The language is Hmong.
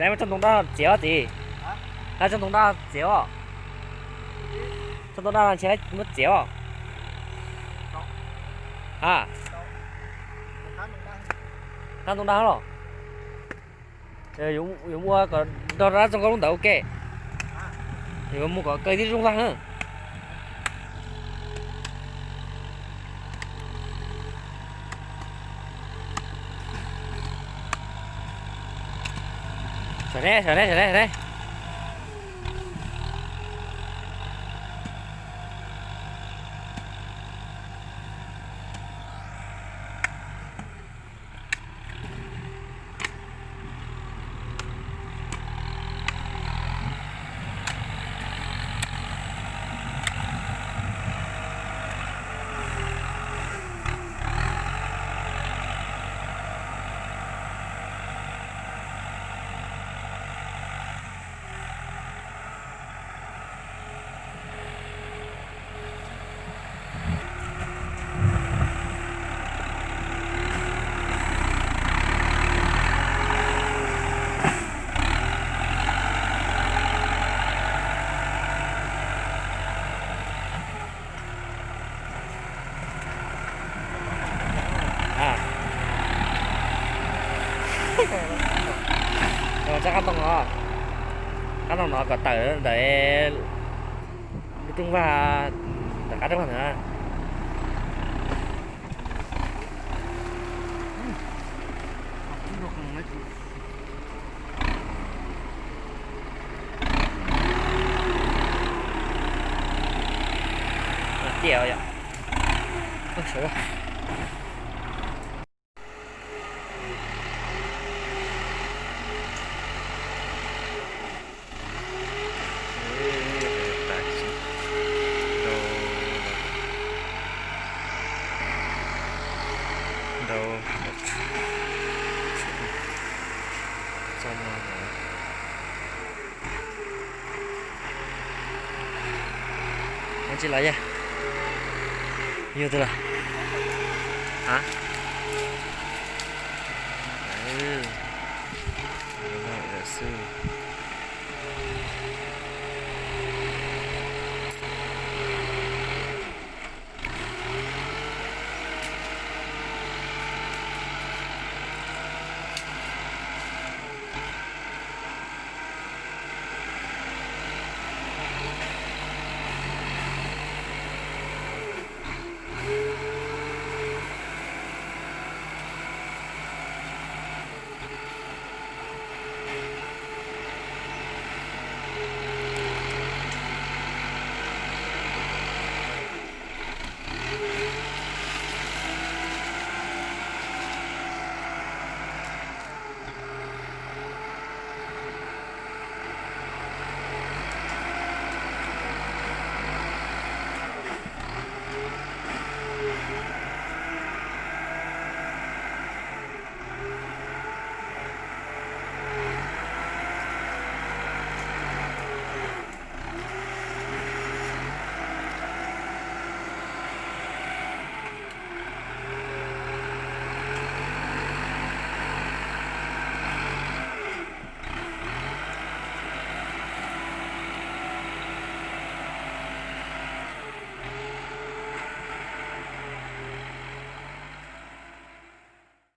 Lawv muab tsob ntoo daj txiav os txiv. Lawv tsob ntoo daj txiav os. Tsob ntoo daj no ntshe muab txiav os. Ha, qab ntoo daj los. Yuav mus ua kom nrog rau dab txog nkauj lub ntawd ua ke. Yuav mus kom kaw tib zoo vag na. Sawv ne, sawv ne, sawv ne, sawv ne. Tsob qab ntoo no, qab ntoo no kom tawm ntawm lub rooj vag, ntawm qab rooj vag ntawd na. Tiaj yom. Ua tsi los yog? Yug twg los? Ha? Xwb.